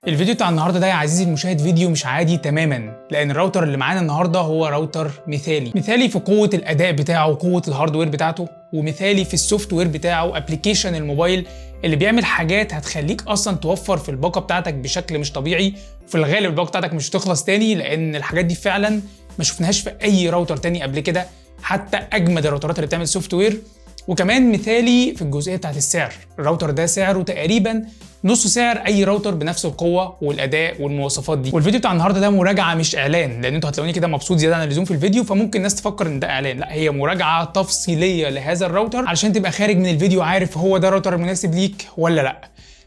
الفيديو بتاع النهارده ده يا عزيزي المشاهد فيديو مش عادي تماما، لان الراوتر اللي معانا النهارده هو راوتر مثالي، مثالي في قوة الاداء بتاعه وقوه ال hardware بتاعته، ومثالي في ال software بتاعه، application الموبايل اللي بيعمل حاجات هتخليك اصلا توفر في الباقه بتاعتك بشكل مش طبيعي. في الغالب الباقه بتاعتك مش هتخلص تاني، لان الحاجات دي فعلا ما شفناهاش في اي راوتر تاني قبل كده، حتى اجمد الراوترات اللي بتعمل software. وكمان مثالي في الجزئية بتاعت السعر، الراوتر ده سعره تقريبا نص سعر اي راوتر بنفس القوة والاداء والمواصفات دي. والفيديو بتاع النهارده ده مراجعه مش اعلان، لان انتوا هتلاقوني كده مبسوط زيادة عن اللزوم في الفيديو، فممكن الناس تفكر ان ده اعلان. لا، هي مراجعه تفصيلية لهذا الراوتر علشان تبقى خارج من الفيديو عارف هو ده الراوتر المناسب ليك ولا لا.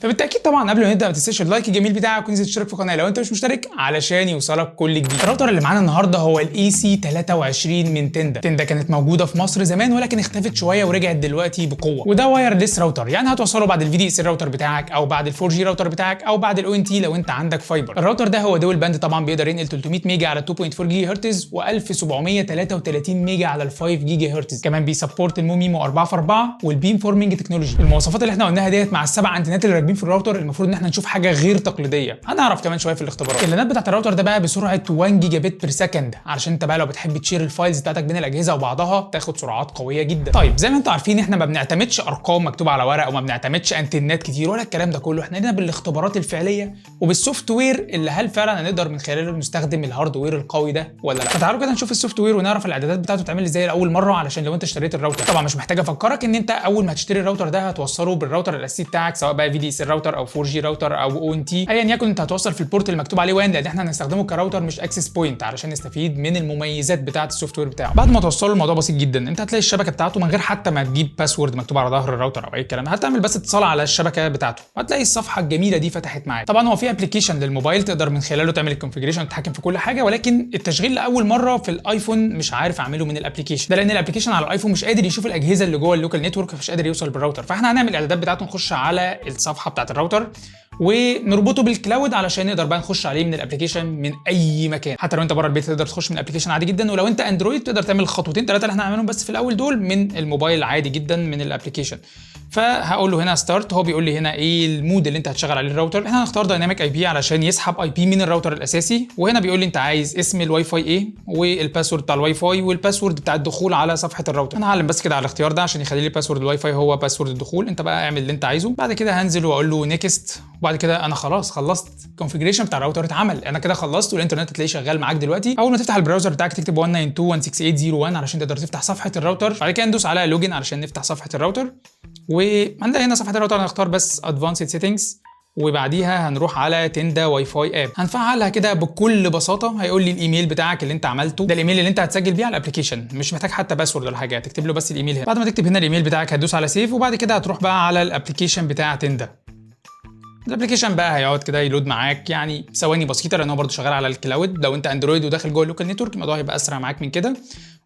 فبالتاكيد طبعا قبل ما نبدا ما تنساش ال like الجميل بتاعك، وتنزل تشترك في القناة لو انت مش مشترك علشان يوصلك كل جديد. الراوتر اللي معانا النهارده هو ال AC 23 من تندا. تندا كانت موجودة في مصر زمان ولكن اختفت شوية ورجعت دلوقتي بقوه، وده wireless router، يعني هتوصله بعد ال VDSL router بتاعك او بعد ال 4G router بتاعك او بعد ال ONT لو انت عندك fiber. الراوتر ده هو dual band، طبعا بيقدر ينقل 300 ميجا على 2.4 جيجا هرتز و1733 ميجا على ال 5 جيجا هرتز. كمان بي support ال MU-MIMO 4 في 4 وال beamforming technology. المواصفات اللي احنا قلناها ديت مع السبع انتنات اللي راكبين في الراوتر المفروض ان احنا نشوف حاجة غير تقليديه، هنعرف كمان شوية في الاختبارات. اللانات بتاعت الراوتر ده بقى بسرعة 1 gigabit per second، علشان انت بقى لو بتحب ت share ال files بتاعتك بين الاجهزة وبعضها تاخد سرعات قوية جدا. طيب زي ما انتم عارفين احنا ما بنعتمدش ارقام مكتوبة على ورق وما بنعتمدش انتنات كتير ولا الكلام ده كله، احنا لينا بالاختبارات الفعلية وبال software اللي هل فعلا هنقدر من خلاله نستخدم ال hardware القوي ده ولا لا. فتعالوا كده نشوف ال software ونعرف الاعدادات بتاعته بتعمل ازاي لاول مره، علشان لو انت اشتريت الراوتر. طبعا مش محتاج افكرك ان انت اول ما هتشتري الراوتر ده هتوصله بالراوتر الاساسي بتاعك، سواء بقى VDSL router او 4G router او ONT، ايا يكن انت هتوصل في ال port اللي مكتوب عليه WAN، لان احنا هنستخدمه كراوتر مش access point علشان نستفيد من المميزات بتاعه ال software بتاعه. بعد ما توصله الموضوع بسيط جدا، انت هتلاقي الشبكة بتاعته من غير حتى ما تجيب password مكتوب على ظهر الراوتر او اي كلام، هتعمل بس اتصال على الشبكة بتاعته وهتلاقي الصفحة الجميلة دي فتحت معاك. طبعا هو في application للموبايل تقدر من خلاله تعمل ال configuration وتتحكم في كل حاجه، ولكن التشغيل لاول مرة في الايفون مش عارف اعمله من ال application ده، لان ال application على الايفون مش قادر يشوف الاجهزة اللي جوه ال local network، مش قادر يوصل بالراوتر. فاحنا هنعمل الاعدادات بتاعته، نخش على الصفحة بتاعت الراوتر ونربطه بال cloud علشان نقدر بقى نخش عليه من ال application من اي مكان. حتى لو انت بره البيت تقدر تخش من ال application عادي جدا، ولو انت اندرويد تقدر تعمل خطوتين ثلاثة اللي احنا هنعملهم بس في الاول دول من الموبايل عادي جدا من ال application. فهقول له هنا start، هو بيقول لي هنا ايه ال mode اللي انت هتشغل عليه الراوتر. احنا هنختار dynamic IP علشان يسحب IP من الراوتر الاساسي. وهنا بيقول لي انت عايز اسم الواي فاي ايه وال password بتاع الواي فاي وال password بتاع الدخول على صفحة الراوتر. انا هعلم بس كده على الاختيار ده عشان يخلي لي password الواي فاي هو password الدخول، انت بقى اعمل اللي انت عايزه. بعد كده هنزل واقول له next، وبعد كده انا خلاص خلصت ال configuration بتاع الراوتر اتعمل، انا كده خلصت، والانترنت هتلاقيه شغال معاك دلوقتي. اول ما تفتح ال browser بتاعك تكتب 192.168.0.1 علشان تقدر تفتح صفحة الراوتر. بعد كده ندوس على login علشان نفتح صفحة الراوتر، وهنلاقي هنا صفحة الراوتر، هنختار بس advanced settings، وبعديها هنروح على تندا WiFi app، هنفعلها كده بكل بساطة. هيقول لي الايميل بتاعك اللي انت عملته ده، الايميل اللي انت هتسجل بيه على ال application، مش محتاج حتى password ولا حاجه، تكتب له بس الايميل هنا. بعد ما تكتب هنا الايميل بتاعك هتدوس على save، وبعد كده هتروح بقى على ال application بتاع تندا. ال application بقى هيقعد كده ي load معاك يعني ثواني بسيطه، لان هو برده شغال على ال cloud. لو انت اندرويد وداخل جوه ال local network الموضوع هيبقى اسرع معاك من كده.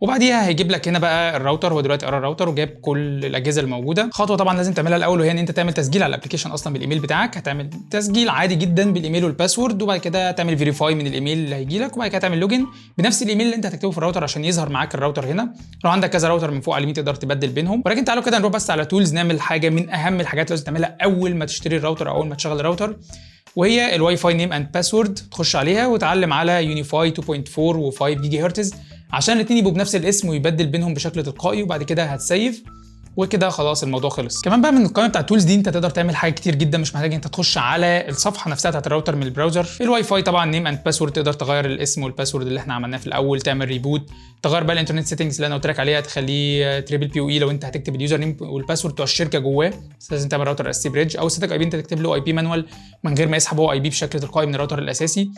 وبعديها هيجيب لك هنا بقى الراوتر، هو دلوقتي قرا الراوتر وجاب كل الاجهزة الموجوده. خطوة طبعا لازم تعملها الاول، وهي ان انت تعمل تسجيل على ال application اصلا بالايميل بتاعك. هتعمل تسجيل عادي جدا بالايميل وال password، وبعد كده تعمل verify من الايميل اللي هيجي لك، وبعد كده تعمل login بنفس الايميل اللي انت هتكتبه في الراوتر عشان يظهر معاك الراوتر هنا. لو عندك كذا راوتر من فوق على اليمين تقدر تبدل بينهم. ولكن تعالوا كده نروح بس على tools، نعمل حاجة من اهم الحاجات اللي لازم تعملها اول ما تشتري الراوتر او اول ما تشغل الراوتر، وهي ال WiFi name and password. تخش عليها وتعلم على UniFi 2.4 و5 جيجا هرتز عشان الاثنين يبقوا بنفس الاسم ويبدل بينهم بشكل تلقائي، وبعد كده هت save وكده خلاص الموضوع خلص. كمان بقى من القائمة بتاع ال tools دي انت تقدر تعمل حاجات كتير جدا، مش محتاج انت تخش على الصفحة نفسها بتاعت الراوتر من ال browser. ال WiFi طبعا name and password تقدر تغير الاسم وال password اللي احنا عملناه في الاول، تعمل reboot، تغير بقى ال internet settings اللي انا قلت لك عليها، تخليه triple PoE لو انت هتكتب ال username وال password بتوع الشركة جواه، بس لازم تعمل راوتر اساسي bridge، او static IP انت تكتب له IP manual من غير ما يسحب هو IP بشكل تلقائي من الراوتر الاساسي.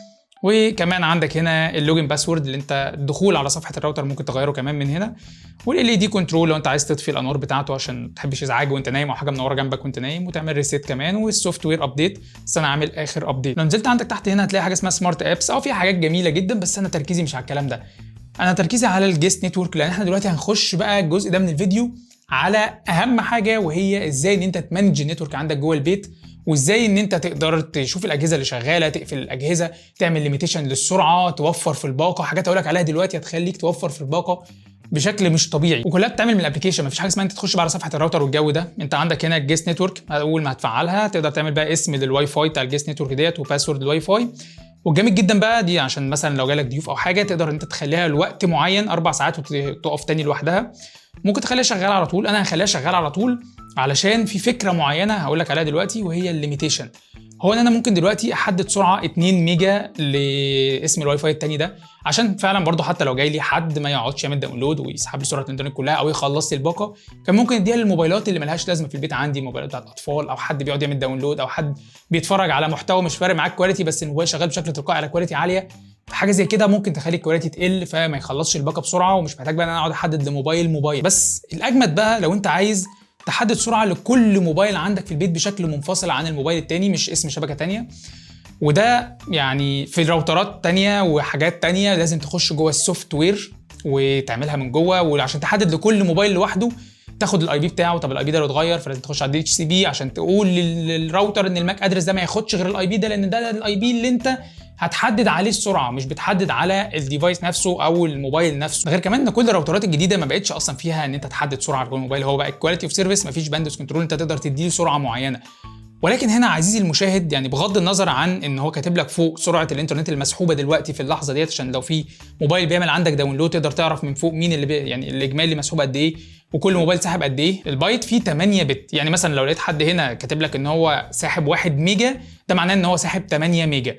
وكمان عندك هنا ال login password اللي انت الدخول على صفحة الراوتر ممكن تغيره كمان من هنا، وال LED control لو انت عايز تطفي الانوار بتاعته عشان ما تحبش ازعاج وانت نايم او حاجة منورة جنبك وانت نايم، وتعمل reset كمان، وال software update، بس انا عامل اخر update. لو نزلت عندك تحت هنا هتلاقي حاجة اسمها smart apps او في حاجات جميلة جدا، بس انا تركيزي مش على الكلام ده، انا تركيزي على ال guest network، لان احنا دلوقتي هنخش بقى الجزء ده من الفيديو على اهم حاجه، وهي ازاي ان انت ت manage ال network عندك جوه البيت، وازاي ان انت تقدر تشوف الاجهزة اللي شغاله، تقفل الاجهزه، تعمل limitation للسرعه، توفر في الباقه. حاجات اقول لك عليها دلوقتي هتخليك توفر في الباقه بشكل مش طبيعي، وكلها بتتعمل من ال application. مفيش حاجة اسمها انت تخش بقى على صفحة الراوتر والجو ده. انت عندك هنا ال guest network، اول ما هتفعلها تقدر تعمل بقى اسم للواي فاي بتاع ال guest network ديت و password ال WiFi. والجامد جدا بقى دي عشان مثلا لو جالك ضيوف او حاجة تقدر انت تخليها لوقت معين 4 ساعات وتقف تاني لوحدها. ممكن تخليها شغالة على طول. انا هخليها شغالة على طول علشان في فكرة معينة هقول لك عليها دلوقتي، وهي ال limitation. هو ان انا ممكن دلوقتي احدد سرعة 2 ميجا لاسم الواي فاي التاني ده، عشان فعلا برضو حتى لو جاي لي حد ما يقعدش يعمل download ويسحب لي سرعة الانترنت كلها او يخلص لي الباقه. كان ممكن اديها للموبايلات اللي ملهاش لازمه في البيت عندي، موبايلات بتاعت اطفال او حد بيقعد يعمل download او حد بيتفرج على محتوى مش فارق معاك quality، بس الموبايل شغال بشكل تلقائي على quality عاليه. حاجة زي كده ممكن تخلي ال quality تقل فما يخلصش الباقه بسرعه، ومش محتاج بقى ان انا اقعد احدد لموبايل موبايل. بس الاجمد بقى لو انت عايز تحدد سرعة لكل موبايل عندك في البيت بشكل منفصل عن الموبايل التاني، مش اسم شبكة تانية. وده يعني في راوترات تانية وحاجات تانية لازم تخش جوه ال software وتعملها من جوه، وعشان تحدد لكل موبايل لوحده تاخد ال IP بتاعه. طب ال IP ده لو اتغير فلازم تخش على ال DHCP عشان تقول للراوتر ان ال MAC address ده ما ياخدش غير ال IP ده، لان ده ال IP اللي انت هتحدد عليه السرعه، مش بتحدد على ال device نفسه او الموبايل نفسه. ده غير كمان ان كل الراوترات الجديدة ما بقتش اصلا فيها ان انت تحدد سرعة لكل موبايل، هو بقى ال quality of service، مفيش bandwidth control انت تقدر تديله سرعة معينه. ولكن هنا عزيزي المشاهد، يعني بغض النظر عن ان هو كاتب لك فوق سرعة الانترنت المسحوبه دلوقتي في اللحظة ديت، عشان لو في موبايل بيعمل عندك download تقدر تعرف من فوق مين اللي يعني الاجمالي مسحوب قد ايه وكل موبايل سحب قد ايه. البايت فيه 8 bit، يعني مثلا لو لقيت حد هنا كاتب لك ان هو ساحب 1 ميجا، ده معناه ان هو ساحب 8 ميجا.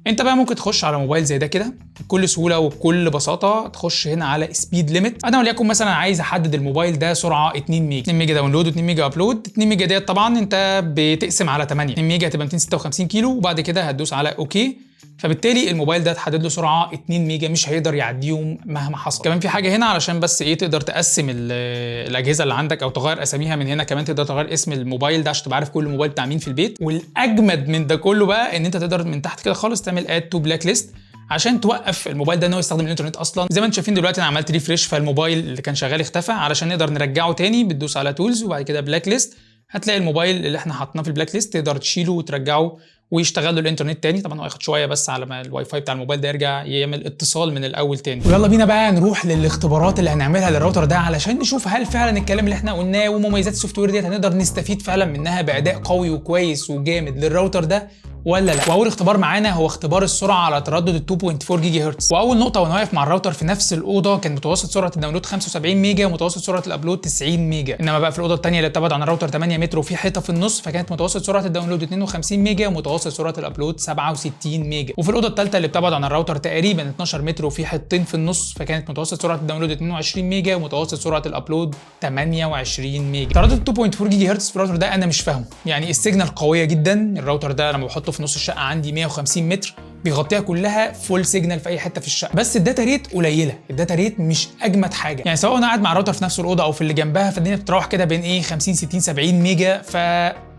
انت بقى ممكن تخش على موبايل زي ده كده بكل سهولة وبكل بساطه، تخش هنا على speed limit. انا وليكن مثلا عايز احدد الموبايل ده سرعة 2 ميجا، 2 ميجا download و2 ميجا upload. 2 ميجا ديت طبعا انت بتقسم على 8، 2 ميجا هتبقى 256 كيلو، وبعد كده هتدوس على okay. فبالتالي الموبايل ده اتحدد له سرعة 2 ميجا مش هيقدر يعديهم مهما حصل. كمان في حاجة هنا علشان بس ايه تقدر تقسم الاجهزة اللي عندك او تغير اساميها من هنا. كمان تقدر تغير اسم الموبايل ده عشان تبقى عارف كل موبايل بتاع مين في البيت. والاجمد من ده كله بقى ان انت تقدر من تحت كده خالص تعمل add to blacklist عشان توقف الموبايل ده ان هو يستخدم الانترنت اصلا. زي ما انتم شايفين دلوقتي انا عملت refresh فالموبايل اللي كان شغال اختفى. علشان نقدر نرجعه تاني بتدوس على tools وبعد كده blacklist، هتلاقي الموبايل اللي احنا حطيناه في ال blacklist تقدر تشيله وترجعه ويشتغل له الانترنت تاني. طبعا هو هياخد شوية بس على ما الواي فاي بتاع الموبايل ده يرجع يعمل اتصال من الاول تاني. ويلا بينا بقى نروح للاختبارات اللي هنعملها للراوتر ده علشان نشوف هل فعلا الكلام اللي احنا قلناه ومميزات ال software ديت هنقدر نستفيد فعلا منها باداء قوي وكويس وجامد للراوتر ده ولا لا. واول اختبار معانا هو اختبار السرعة على تردد ال 2.4 جيجا هرتز. واول نقطة وانا واقف مع الراوتر في نفس الاوضة كان متوسط سرعة ال download 75 ميجا ومتوسط سرعة ال upload 90 ميجا. انما بقى في الاوضة الثانية اللي بتبعد عن الراوتر 8 متر وفي حيطة في النص، فكانت متوسط سرعة ال download 52 ميجا ومتوسط سرعة ال upload 67 ميجا. وفي الاوضة الثالثة اللي بتبعد عن الراوتر تقريبا 12 متر وفي حيطتين في النص، فكانت متوسط سرعة ال download 22 ميجا ومتوسط سرعة ال upload 28 ميجا. تردد 2.4 جيجا هرتز في الراوتر ده انا مش فاهمه، يعني ال signal قوية جدا. الراوتر ده لما بحطه في نص الشقة عندي 150 متر بيغطيها كلها full signal في اي حتة في الشقه، بس ال data rate قليله، ال data rate مش اجمد حاجه. يعني سواء انا قاعد مع الراوتر في نفس الاوضة او في اللي جنبها، فالدنيا بتتراوح كده بين ايه 50 60 70 ميجا، ف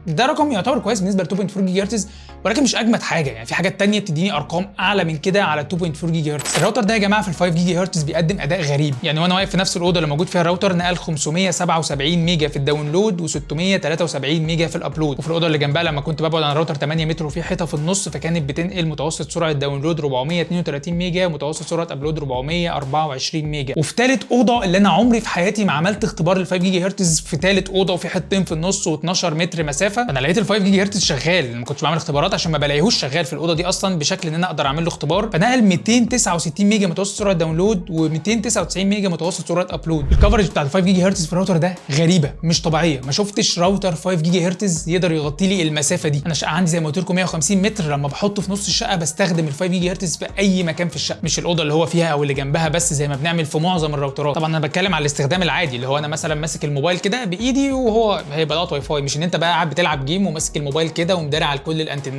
ده رقم يعتبر كويس بالنسبة ل 2.4 جيجا هرتز، ولكن مش اجمد حاجه. يعني في حاجات تانية بتديني ارقام اعلى من كده على 2.4 جيجا هرتز. الراوتر ده يا جماعة في ال 5 جيجا هرتز بيقدم اداء غريب. يعني وانا واقف في نفس الاوضة اللي موجود فيها الراوتر نقل 577 ميجا في ال download و673 ميجا في ال upload. وفي الاوضة اللي جنبها لما كنت ببعد عن الراوتر 8 متر وفي حيطة في النص، فكانت بتنقل متوسط سرعة download 432 ميجا ومتوسط سرعة upload 424 ميجا. وفي ثالث اوضة اللي انا عمري في حياتي ما عملت اختبار لل 5 جيجا هرتز في ثالث اوضة وفي حيطتين في النص و12 متر مسافه، انا لقيت ال 5 جيجا هرتز شغال. ما كنتش بعمل اختبارات عشان ما بلاقيهوش شغال في الاوضة دي اصلا بشكل ان انا اقدر اعمل له اختبار. فنقل 269 ميجا متوسط سرعة download و299 ميجا متوسط سرعة upload. ال coverage بتاع ال 5 جيجا هرتز في الراوتر ده غريبة مش طبيعيه، ما شفتش راوتر 5 جيجا هرتز يقدر يغطي لي المسافة دي. انا الشقة عندي زي ما قلت لكم 150 متر، لما بحطه في نص الشقة بستخدم ال 5 جيجا هرتز في اي مكان في الشقه، مش الاوضة اللي هو فيها او اللي جنبها بس زي ما بنعمل في معظم الراوترات. طبعا انا بتكلم على الاستخدام العادي اللي هو انا مثلا ماسك الموبايل كده بايدي وهو هيبقى لاقط واي فاي، مش ان انت بقى قاعد بتلعب game وماسك الموبايل كده ومداري على كل الانترنت.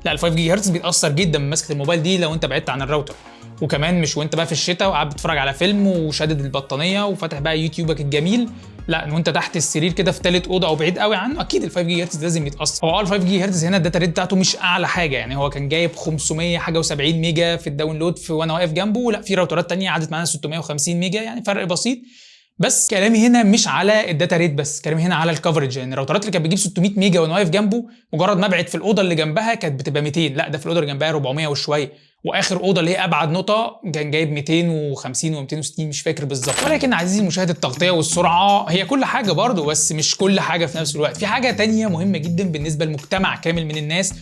لا، ال 5 جيجا هرتز بيتاثر جدا من مسكه الموبايل دي لو انت بعدت عن الراوتر. وكمان مش وانت بقى في الشتاء وقاعد بتتفرج على فيلم وشادد البطانيه وفاتح بقى يوتيوبك الجميل، لا، وانت تحت السرير كده في ثالث اوضة او بعيد قوي عنه، اكيد ال 5 جيجا هرتز لازم يتاثر. هو ال 5 جيجا هرتز هنا ال data rate بتاعته مش اعلى حاجه، يعني هو كان جايب 500 حاجة و70 ميجا في ال download في وانا واقف جنبه. لا، في راوترات ثانية عدت معانا 650 ميجا، يعني فرق بسيط. بس كلامي هنا مش على ال data rate بس، كلامي هنا على ال coverage. يعني الراوترات اللي كانت بتجيب 600 ميجا وانا واقف جنبه، مجرد ما ابعد في الاوضة اللي جنبها كانت بتبقى 200، لا ده في الاوضة اللي جنبها 400 وشويه، واخر اوضة اللي هي ابعد نقطة كان جايب 250 و260 مش فاكر بالظبط. ولكن عزيزي المشاهد، التغطية والسرعة هي كل حاجة برضه، بس مش كل حاجة في نفس الوقت. في حاجة تانية مهمة جدا بالنسبة لمجتمع كامل من الناس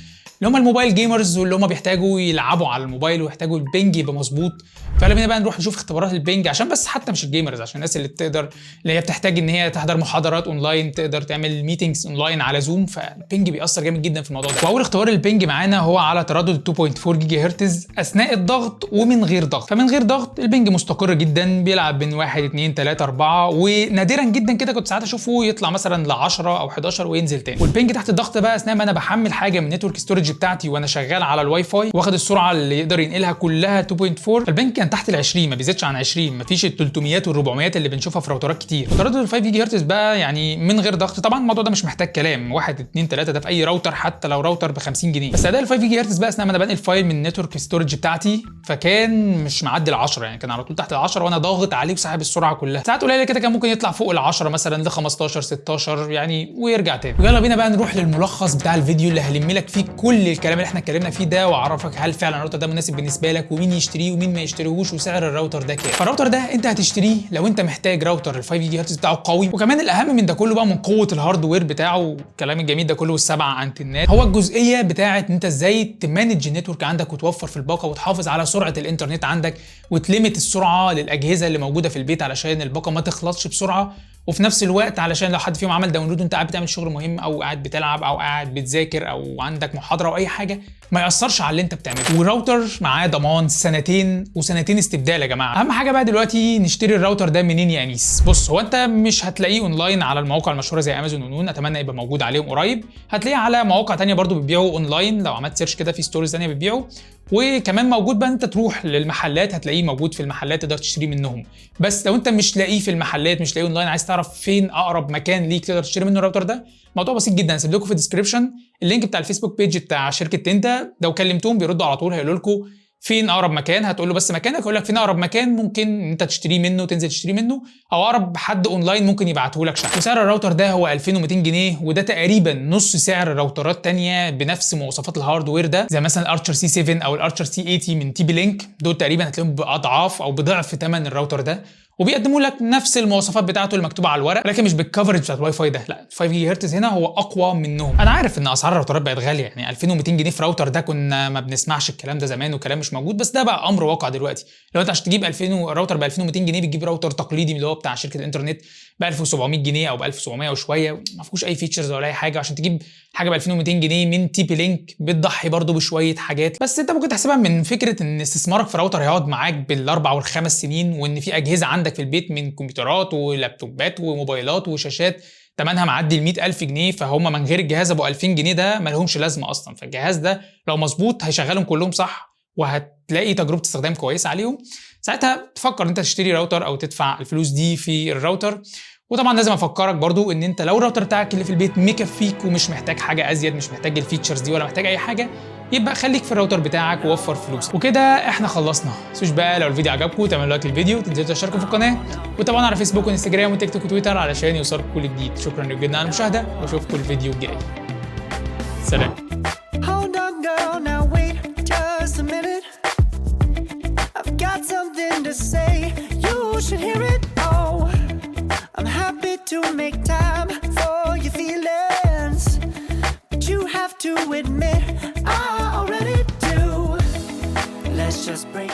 اللي هم ال mobile gamers، واللي هم بيحتاجوا يلعبوا على الموبايل ويحتاجوا ال ping يبقى مظبوط. فيلا بينا بقى نروح نشوف اختبارات ال ping، عشان بس حتى مش ال gamers، عشان الناس اللي بتقدر، اللي هي بتحتاج ان هي تحضر محاضرات اونلاين، تقدر تعمل meetings online على Zoom، فال ping بيأثر جامد جدا في الموضوع ده. واول اختبار ال ping معانا هو على تردد 2.4 جيجا هرتز اثناء الضغط ومن غير ضغط. فمن غير ضغط ال ping مستقر جدا، بيلعب بين 1 2 3 4، ونادرا جدا كده كنت ساعات اشوفه يطلع مثلا ل 10 او 11 وينزل تاني. وال ping تحت الضغط بقى اثناء ما انا بحمل حاجة من network storage بتاعتي وانا شغال على الواي فاي، واخد السرعة اللي يقدر ينقلها كلها 2.4، فال ping كان تحت ال 20، ما بيزيدش عن 20، مفيش ال 300 وال 400 اللي بنشوفها في راوترات كتير. وتردد ال 5 جيجا هرتز بقى يعني من غير ضغط، طبعا الموضوع ده مش محتاج كلام، 1 2 3 ده في اي راوتر حتى لو راوتر ب 50 جنيه. بس اداء ال 5 جيجا هرتز بقى اثناء ما انا بنقل file من ال network storage بتاعتي، فكان مش معدي ال 10، يعني كان على طول تحت ال 10 وانا ضاغط عليه وساحب السرعة كلها. ساعات قليله كده كان ممكن يطلع فوق ال 10 مثلا ل 15 16 يعني ويرجع تاني. ويلا بينا بقى نروح للملخص بتاع الفيديو اللي هلم لك فيه كل الكلام اللي احنا اتكلمنا فيه ده، واعرفك هل فعلا الراوتر ده مناسب بالنسبة لك، ومين يشتريه ومين ما يشتريهوش، وسعر الراوتر ده كام. فالراوتر ده انت هتشتريه لو انت محتاج راوتر ال 5 جيجا هرتز بتاعه قوي، وكمان الاهم من ده كله بقى من قوة ال hardware بتاعه والكلام الجميل ده كله والسبع انتنات، هو الجزئية بتاعه ان انت ازاي ت manage ال network عندك وتوفر في الباقه وتحافظ على سرعة الانترنت عندك، وت limit السرعة للاجهزة اللي موجودة في البيت علشان الباقه ما تخلصش بسرعه، وفي نفس الوقت علشان لو حد فيهم عمل download وانت قاعد بتعمل شغل مهم او قاعد بتلعب او قاعد بتذاكر او عندك محاضرة او اي حاجه، ما ياثرش على اللي انت بتعمله. وراوتر معاه ضمان سنتين وسنتين استبدال يا جماعة. اهم حاجة بقى دلوقتي، نشتري الراوتر ده منين يا انيس؟ بص، هو انت مش هتلاقيه اونلاين على المواقع المشهورة زي امازون ونون، اتمنى يبقى موجود عليهم قريب. هتلاقيه على مواقع تانية برضو بتبيعه اونلاين، لو عملت search كده في stores تانية بتبيعه، وكمان موجود بقى انت تروح للمحلات هتلاقيه موجود في المحلات تقدر تشتريه منهم. بس لو انت مش لاقيه في المحلات، مش لاقيه اونلاين، عايز تعرف فين اقرب مكان ليك تقدر تشتري منه الراوتر ده، الموضوع بسيط جدا. هسيب لكم في ال description ال link بتاع ال Facebook page بتاع شركة تندا، لو كلمتهم بيردوا على طول، هيقولوا لكم فين اقرب مكان، هتقول له بس مكانك يقول لك فين اقرب مكان ممكن انت تشتريه منه، تنزل تشتريه منه، او اقرب حد اونلاين ممكن يبعته لك شحن. وسعر الراوتر ده هو 2200 جنيه، وده تقريبا نص سعر راوترات تانية بنفس مواصفات ال hardware ده، زي مثلا ال Archer C7 او ال Archer C80 من TP-Link، دول تقريبا هتلاقيهم باضعاف او بضعف ثمن الراوتر ده، وبيقدموا لك نفس المواصفات بتاعته المكتوبة على الورق، لكن مش بال coverage بتاعت الواي فاي ده، لا، 5 جيجا هرتز هنا هو اقوى منهم. انا عارف ان اسعار الراوترات بقت غاليه، يعني 2200 جنيه في راوتر ده كنا ما بنسمعش الكلام ده زمان وكلام مش موجود، بس ده بقى امر واقع دلوقتي. لو انت عشان تجيب 2000 راوتر ب 2200 جنيه، بتجيب راوتر تقليدي اللي هو بتاع شركة الانترنت ب 1700 جنيه او ب 1700 وشويه، ما فيهوش اي features ولا اي حاجه. عشان تجيب حاجة ب 2200 جنيه من TP-Link بتضحي برضو بشوية حاجات، بس انت ممكن تحسبها من فكرة ان استثمارك في راوتر هيقعد معاك بال4 والخمس سنين، وان في اجهزة عندك في البيت من كمبيوترات ولابتوبات وموبايلات وشاشات تمنها معدي ال 100,000 جنيه، فهم من غير الجهاز ابو 2000 جنيه ده ما لهمش لازمه اصلا. فالجهاز ده لو مظبوط هيشغلهم كلهم صح، وهتلاقي تجربه استخدام كويسة عليهم، ساعتها تفكر ان انت تشتري راوتر او تدفع الفلوس دي في الراوتر. وطبعا لازم افكرك برضو ان انت لو الراوتر بتاعك اللي في البيت مكفيك ومش محتاج حاجة ازيد، مش محتاج ال features دي ولا محتاج اي حاجه، يبقى خليك في الراوتر بتاعك ووفر فلوس. وكده احنا خلصنا. متنسوش بقى لو الفيديو عجبكم تعملوا like للفيديو، تنزلوا تشتركوا في القناه، وتابعونا على فيسبوك وانستجرام وتيك توك وتويتر علشان يوصلكم كل جديد. شكرا جدا على المشاهده، واشوفكم الفيديو الجاي. سلام. Hold on, girl, now wait just a minute. I've got something to say, you should hear it. Oh, I'm happy to make time for your feelings, but you have to admit I already do. Let's just break.